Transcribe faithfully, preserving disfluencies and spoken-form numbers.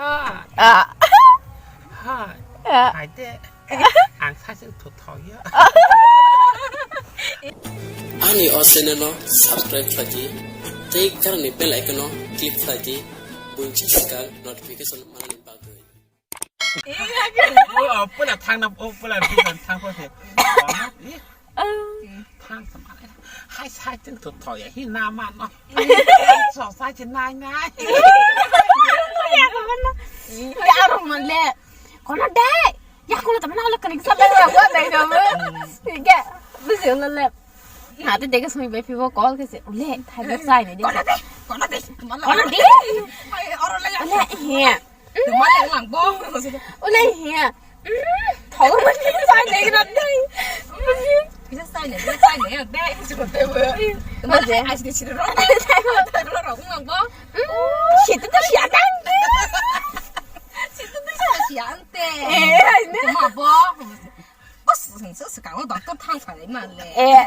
Ah. Ah. Hai. Ah. Hai de. Ang saising thothoya. Ani o channel no subscribe khlai di, tei karani bell icon no click khlai di, buini swkang notification manani bagwi. Oh, oh, pula thangna, oh, pula bisan thang ko se. Thang sama. Hai, sai ting tu thoi, hi na ma no. So sai ting nai nai. Ya, aro mo le. Kono de. Ya, kono tamna ole kanik sa le, wa dai do. Ya, bisi ole le. Na te dega sumi be pibo call ke se. Ole, thai sai ne de. Kono de. Kono de. Kono de. Ai, oro le ya. Ole, he. Tuma le lang bo. Ole he. Thau ma ni sai de na dai. Bisa sai ne, sai ne, dai. Tuma je. Ai de chiro. Ro ro lang bo. Situ tu siadang. Situ tu siante. Eh, ai ne. Tuma bo. Bos, se se kang doctor thang sai ma le. Eh.